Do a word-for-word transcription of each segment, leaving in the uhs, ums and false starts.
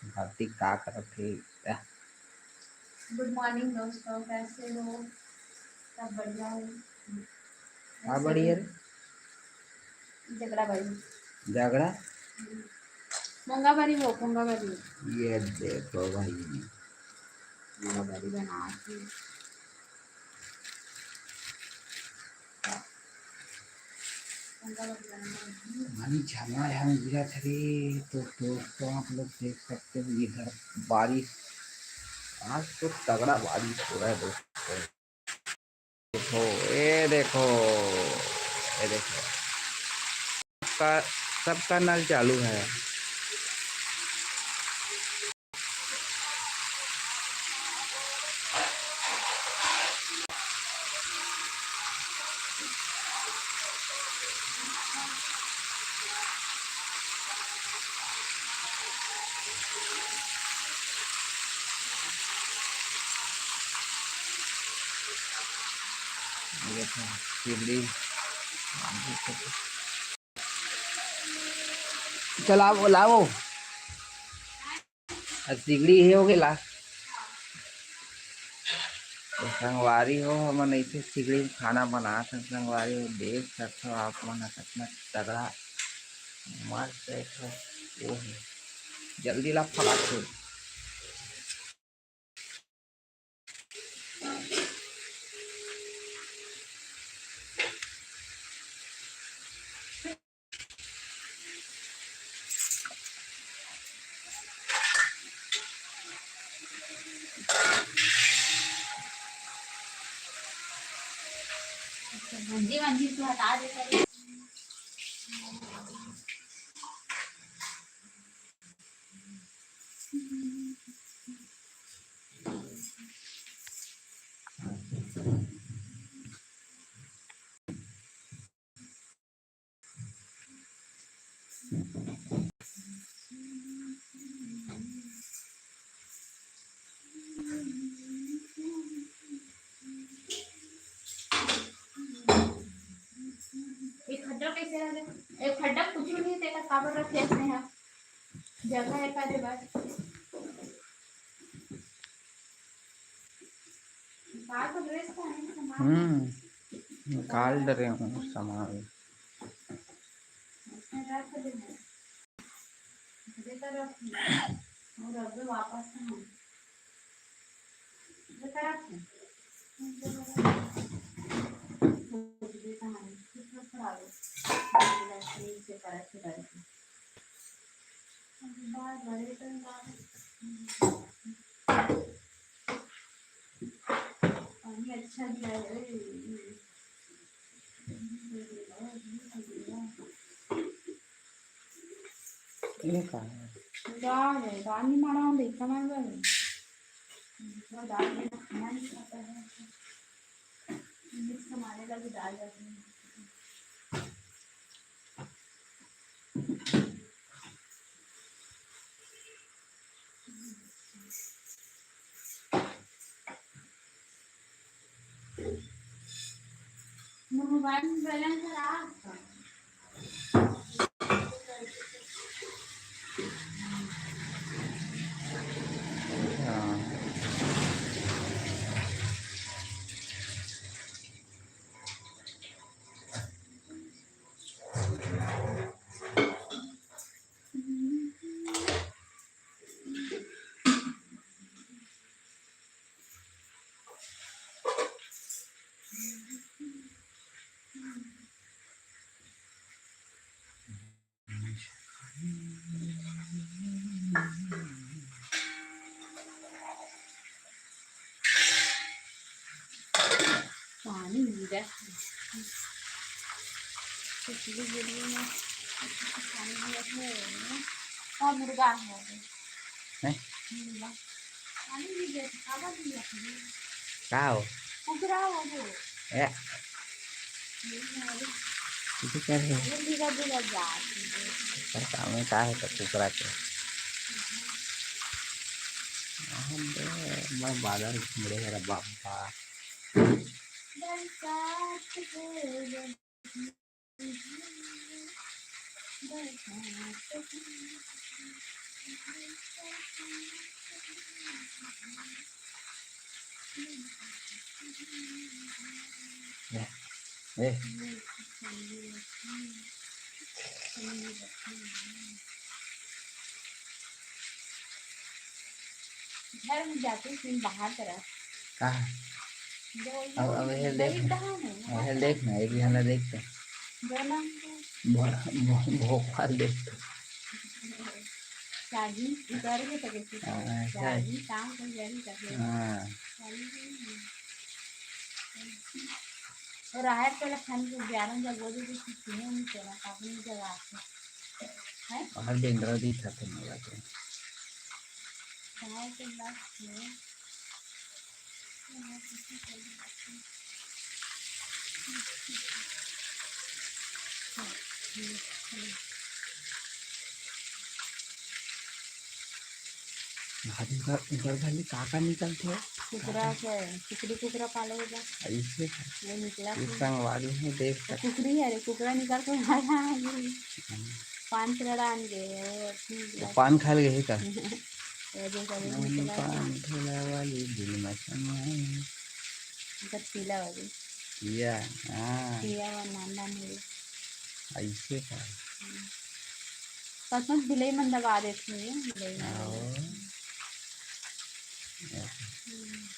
कार्तिक का करत हे? Good morning दोस्तों, कैसे हो? सब बढ़िया हो? का बढ़िया रे? झगड़ा भाई। झगड़ा? मोंगा बारी हो, मोंगा बारी। ये देखो भाई, मोंगा बारी बना के। पानी झमा झम गिरत हवे, तो दोस्तों आप लोग देख सकते हो इधर बारिश, आज तो तगड़ा बारिश हो रहा है दोस्तों। देखो, ये देखो, ये देखो, सबका, सबका नल चालू है। ये देखो, चिल्ली। चलाओ, लाओ। आ, सिगड़ी हे हो गेला। तो संगवारी हो, हमन ऐसे सिगड़ी में खाना बनात हन। संगवारी हो, देख सकथो आप मन ह, कितना तगड़ा, मस्त एक ठो वो हे। जल्दी ला, फटाक से। भंजी वंजी तू हटा दे करे। एक खड्डा कैसे रह गया? एक खड्डा कुछ भी नहीं, तेरा काबर रखे अपने यहाँ। जगह है का दे बस। निकाल तो ड्रेस का है, सामान। हम्म, निकाल डरे हूँ सामान। इसमें रख दे। दे तो रख। और अब वापस से हम। दे तो रख। दे तो हम। कुछ लोग खराब है। नीचे करके रख दे। पानी अच्छा दिया है। ये का है? दाल है, दाल नहीं माड़ा हम देखा मार गए। दाल बिना खाना नहीं खाता है। मिक्स हमारे लगे दाल जाती है। मोबाइल में बैलेंस है आपका? हाँ। पानी गिरा है। पिछली वीडियो में पानी गिरा है, और मुर्गा है। हैं? मुर्गा। पानी गिर गया था, काबर गिर गया था? का हो? कुकरा हो वो। ए। ये हमारे कुछ कर रहे हो? ये गिरा गिरा जा। पर काम में का है तो कुकरा के? अहम बे, बड़ा बादर घुमड़े है रे बाबा। बरसात हो, बरसात हो। ए, ए। घर में जाके फिर बाहर तरफ। कहाँ? अब, अब ये देख ना। अब ये देख ना, एक झन ला देख तो। भो-, भो-, भोपाल देख तो। शादी उतर के तो देखी। हाँ, शादी शादी। काम कर जारी कर दे। हाँ। शादी नहीं है। और राहर के लखन को ग्यारह बजे बोले कि किसी ने नहीं चला, काफी जगह आते। हैं? बाहर बेंदरा दिखा थे मोला तो। बाहर के बात है। भाभी, उनकर, उनकर घर ले का का निकलथे? कुकरा के, कुकरी कुकरा पाले हे गा। अइसे का? ये निकला ये थे। संगवारी हो, देख तो सकत। कुकरी हे रे, कुकरा निकल के आया है ये। हम्म। पान चढ़ा आन गए, वो ठीक वो है। पान खा ले गए का? वो जो सब मन निकला था। पान भोला वाली दिल में समाए। मतलब पीला वाली। पिया, हाँ। पिया वा नान नान हे। अइसे का? हम्म। सचमुच बिलई मन दबा देथे, बिलई मन। आओ। हम्म।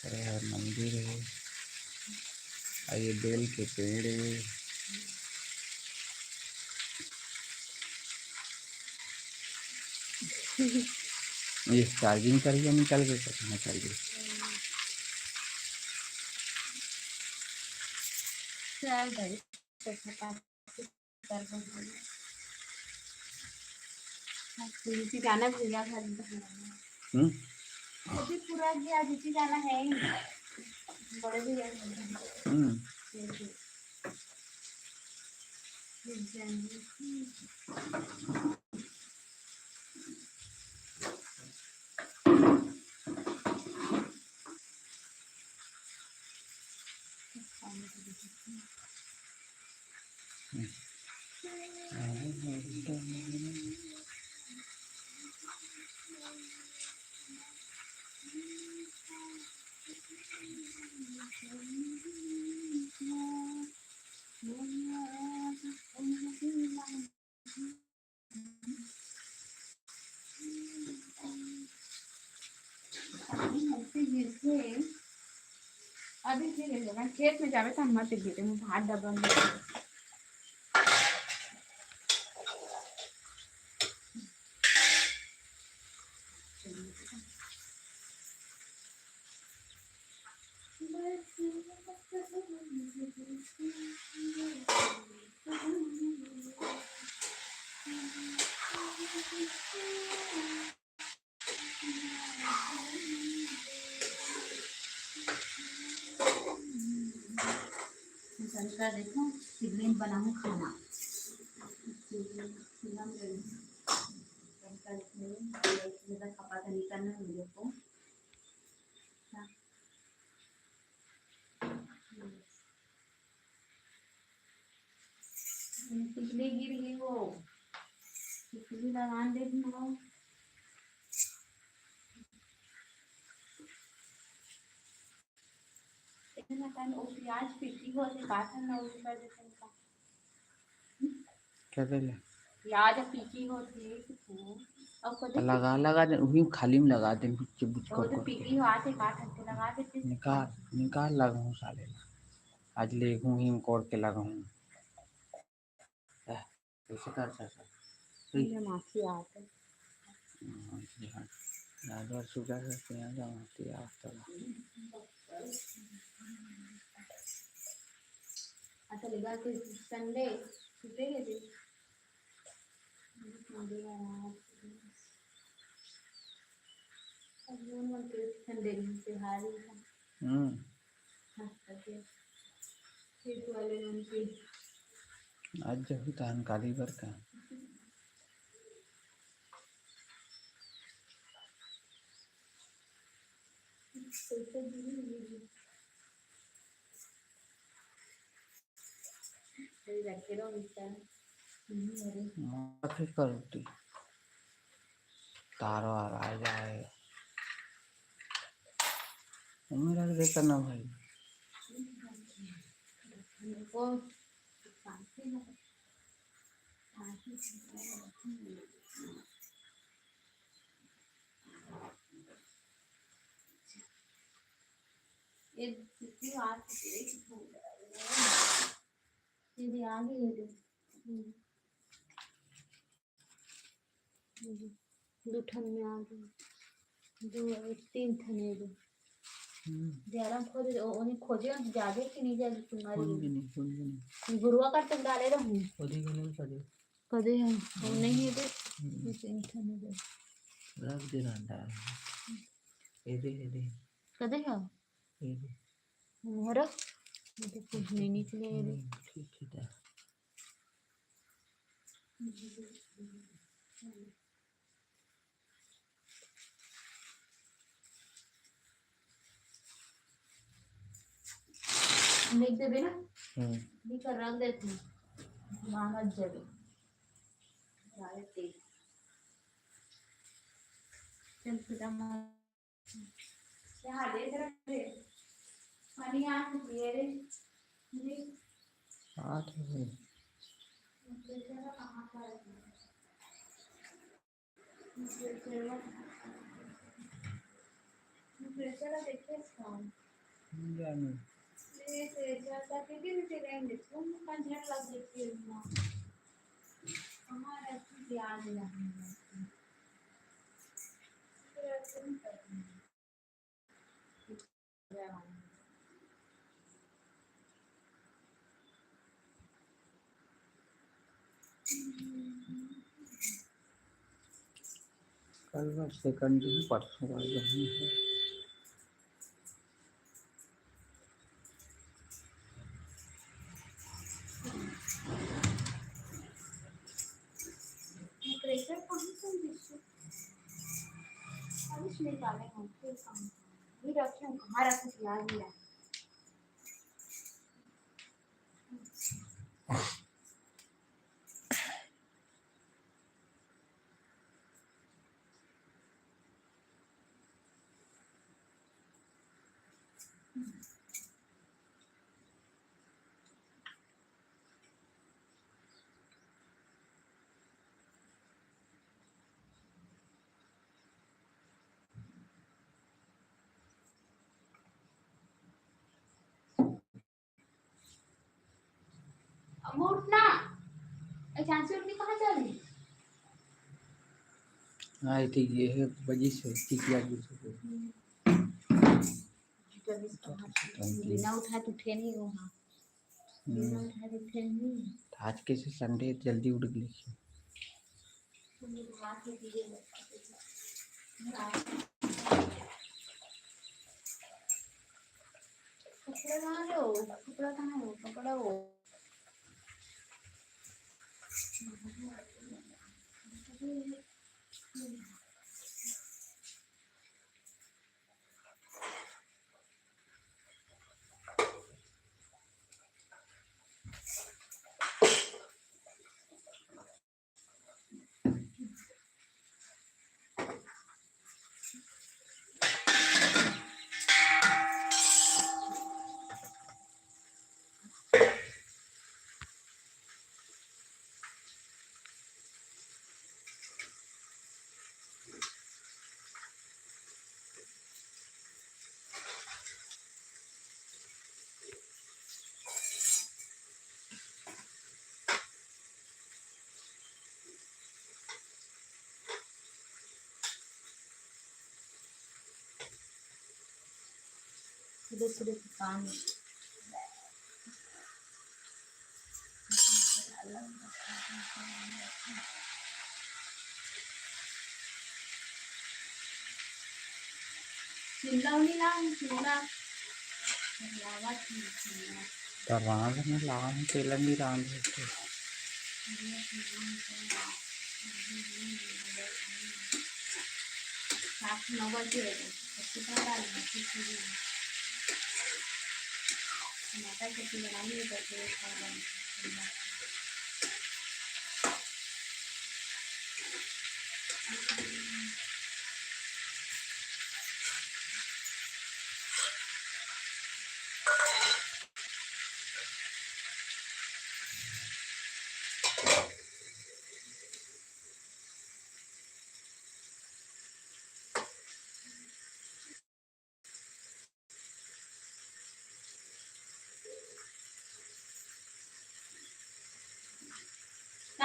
अरे यार, मंदिर हे। अउ ये बेल के पेड़ हे। ये charging करिया निकल गए, कहाँ चल गए? चल भाई, तो खत्म कर दो। तुलसी गाना भैया घर में। हम्म। अभी पूरा गया, जितनी गाना है ही नहीं। बड़े भैया घर में। हम्म। ये भी। ये भी। अभी फिर ले लेना, खेत में जावे त मत गिरे, मैं भात डब्बा में। तनिका देखो, सिबलिंग बनाऊँ खाना। सिबलिंग, सिबलिंग, तनिका देखो, ज़्यादा खपा तो नहीं करना वीडियो को। टिकली गिर गई वो, टिकली लगान दे दीन वो। इतना टाइम वो प्याज पीकी हो से काटन ना, वो कर देते हैं का। क्या कर ले? प्याज पीकी होती है कि वो, अब कभी तो लगा, लगा दे, वही खाली में लगा दे, बुच्चे बुच वो कर तो कर पीकी के। हो आते काट के लगा देते हैं। निकाल, निकाल, लगाऊं साले ला। आज ले हूँ हिम कोड़ के लगाऊं। ऐसे कर, सर, सर। ये माखी आते। माखी, हाँ। यादव सुधा से यहाँ का माखी आता। अच्छा, लगा के संडे छुट्टी है जी। अब ये मन के संडे में त्योहार ही था। हम्म। हाँ, अच्छा। खेत वाले मन के। आज जब धान काली बर का। माथे कर उठी। तार वार आ जाए। हमें रख देता ना भाई। ये भी आ गई, ये भी। हम्म। दू ठन में आ गई। दू, तीन ठन ये दे। हम्म। जयराम खोजे, ओ-, ओने खोजे, जागे कि नहीं जागे तुम्हारी? कौन भी नहीं, कौन भी नहीं। गुरुआ का तुम डाले रहूं। ओदे गले में कदे। कदे है? वो नहीं है दे। हम्म। ये तीन ठन ये दे। रख दे ना डाल। ये दे, ये दे। कदे है? ये दे। मोहरा? ये तो कुछ नहीं निकले ये दे। हम्म, ठीक, ठीक है। लिख देबे ना? हम्म। लिख कर रख देते हैं। वहाँ मत जाबे। डायरेक्ट दे। चल, खुदा मा-, यहाँ दे, इधर दे। पानी यहाँ से पिए रे। जी। हाथ में। कहाँ पर है? Temperature देखिए इसका। नहीं जाने। ये temperature का कितनी भी range है, तुम का झट लग देखिए ना। हमारा कुछ याद नहीं रहता। फिर ऐसे नहीं करते हैं। कल बर second दिन परसों बर जाना है। Pressure कहाँ से दिसू? अभी निकाले हम, फिर काम। ये रखे हैं, कहाँ रखे, याद नहीं आ रहा। अम्मा उठना। ए, चांसी उठनी कहाँ जा रही? हाँ, ये ठीक है, बजी से, ठीक है, बजी से। बिना उठाए तो उठे नहीं हो, हाँ। बिना हम्म। उठाए तो उठे नहीं। आज कैसे Sunday जल्दी उठ गई। कपड़ा कहाँ है वो? कपड़ा कहाँ है वो? कपड़ा वो। सीधे सीधे काम। शिमला उनी ला, शिमला। लावा थी शिमला। त रांध में लावा में तेलन भी रांध लेते। सात नौ बजे है, तो कितना डालना है? टमाटर चटनी बनाएंगे, तो फिर खा लेंगे।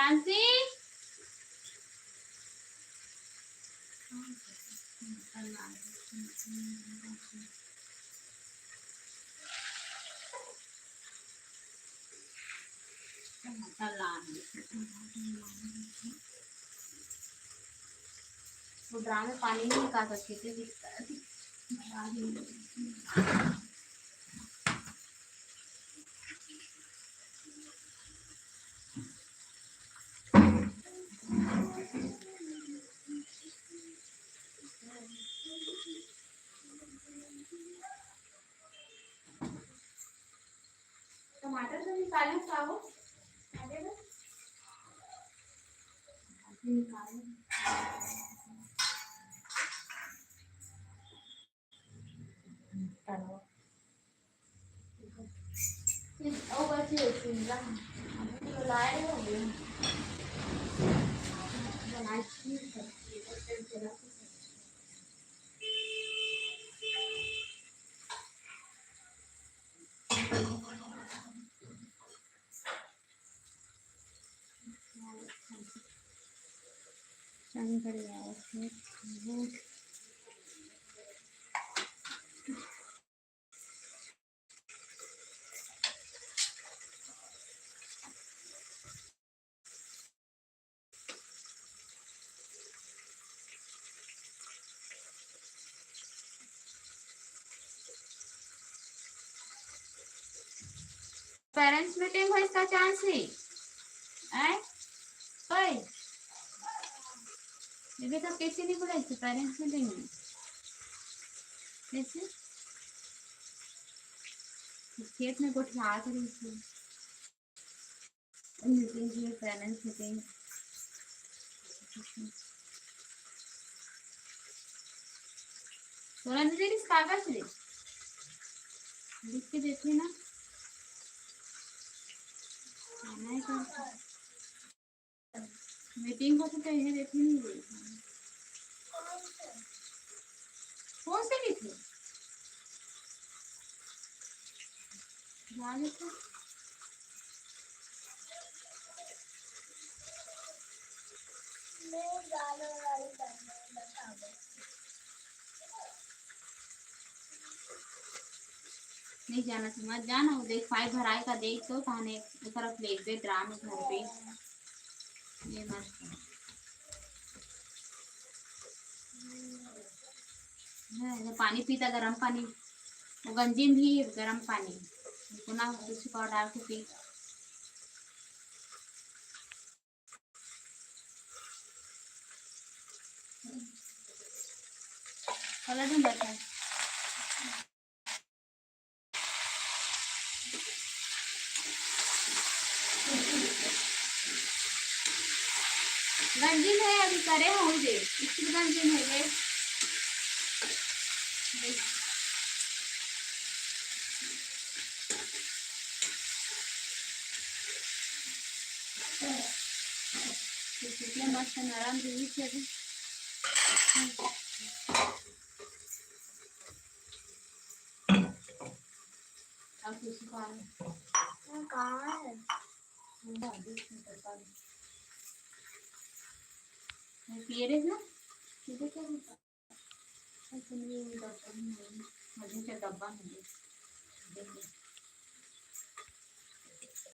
मानसी। टमाटर ला दे। वो ड्राम में पानी नहीं निकाल सकते थे, दिक्कत। टमाटर तो निकालें, का हो? आगे बढ़। निकालें। ओ बच्चे, सिमला। अभी तो लाए हो गए। बनाए थी सब्जी, बस फिर चला। शंकर यार, पेरेंट्स मीटिंग होइस का चांस हे? आय? ओए, ये तो कैसे नहीं बोला इससे, पेरेंट्स मीटिंग में? कैसे? खेत में गोठियात रही थी। मीटिंग की, पेरेंट्स मीटिंग। तोला दे देतिस कागज ले, लिख के देती ना। आना है तो। मीटिंग को तो कहीं देती नहीं गई। कौन से लिखे? नहीं जाना थी, मत जाना। वो देख, पाइप भराए का देख तो, ताने एक तरफ ले दे ड्राम घर पे। ये मत। हाँ, ये पानी पीता, गरम पानी, वो गंजी में भी गरम पानी, गुना तुलसी पाउडर डाल के पी। चला दिन बैठा। गंजी में अभी करे हूँ दे, इतनी गंजी में दे। कितने मस्त नरम दूध से अभी। अब कुछ कहाँ है? कहाँ है? वो पिए रहे ना? मुझे क्या डब्बा में दे।